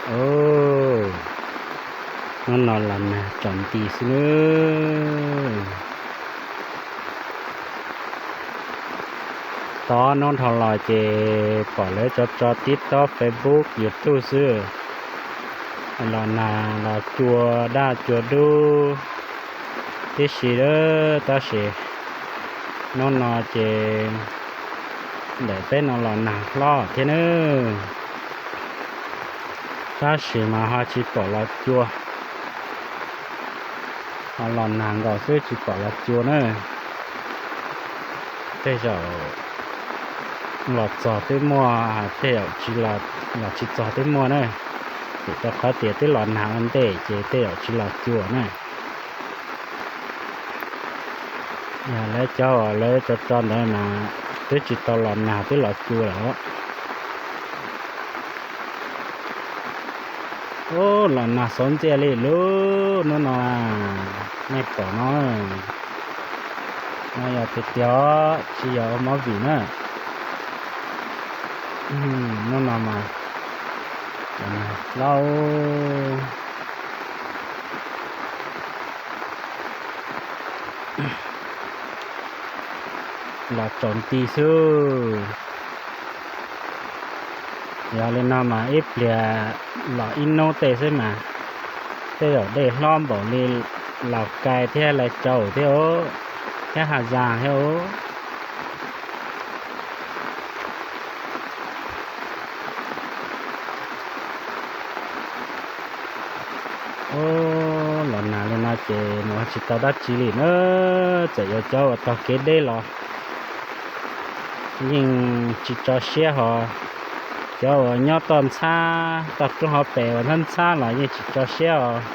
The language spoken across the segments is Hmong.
Ub, hnub no los nag tsaus nti xwb nawb. Tau hnub dhau los ces pom lawv tso tso TikTok, Facebook, YouTube xwb, los nag los cua daj cua dub tib si lawm. Tab sis hnub no ces ntawm peb no los nag hlob thiab nawb. Tab sis mas ho tsis pom los cua, ho los nag nkaus xwb tsis pom los cua na. Tej zaum los txog twb muaj, tej zaum tsis los, los tsis txog twb muaj na. Vim rau qhov tias twb los nag ua ntej ces tej zaum tsis los cua na. Yog lawv cov uas lawv tso tso ntawd mas twb tsis tau los nag twb los cua lawm. Ub, los nag xauv ntxiaj li lub hnub no, nej pom no, no yog tiag tiag, tsis yog ua movie na. Hnub no mas los los tsaus nti xwb. Yog li no mas ib pliag los ib hnub tej xwb mas tej zaum dej hlob npaum li Laus Kais thiab Lai Cau thiab, thiab Has Zas thiab. Ub, los nag li no ces mus tsis tau dab tsi li na. Txawm yuav cov uas taug kev deb los yeej tsis tso siab hos, cov uas nyob toj ntxhab toj roob hauv pes uas ntxhab ntxhab los yeej tsis tso siab os.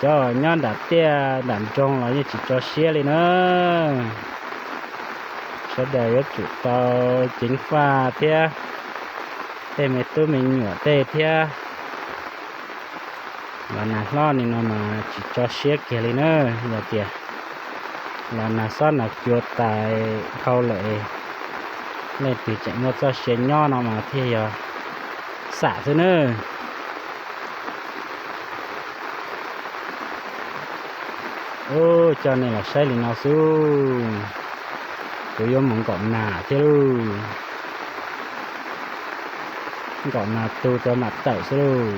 Cov uas nyob nram tiaj nram nroog los yeej tsis tso siab li na. Sawv daws yuav tsum tau ceev faj thiab, tej me tub me nyuam tej thiab. Los nag hlob li no mas tsis tso siab kiag li na. Yog tias los nag xob nag cua tais dhau lawm, leej twg tseem muaj txoj sia nyob no mas thiaj yog xam xwb nawb. Ub, coj nej los saib li no xwb. Kuv yuav mus nkaum nas thiab lauj. Nkaum nas tu rau mam tawm xwb lauj.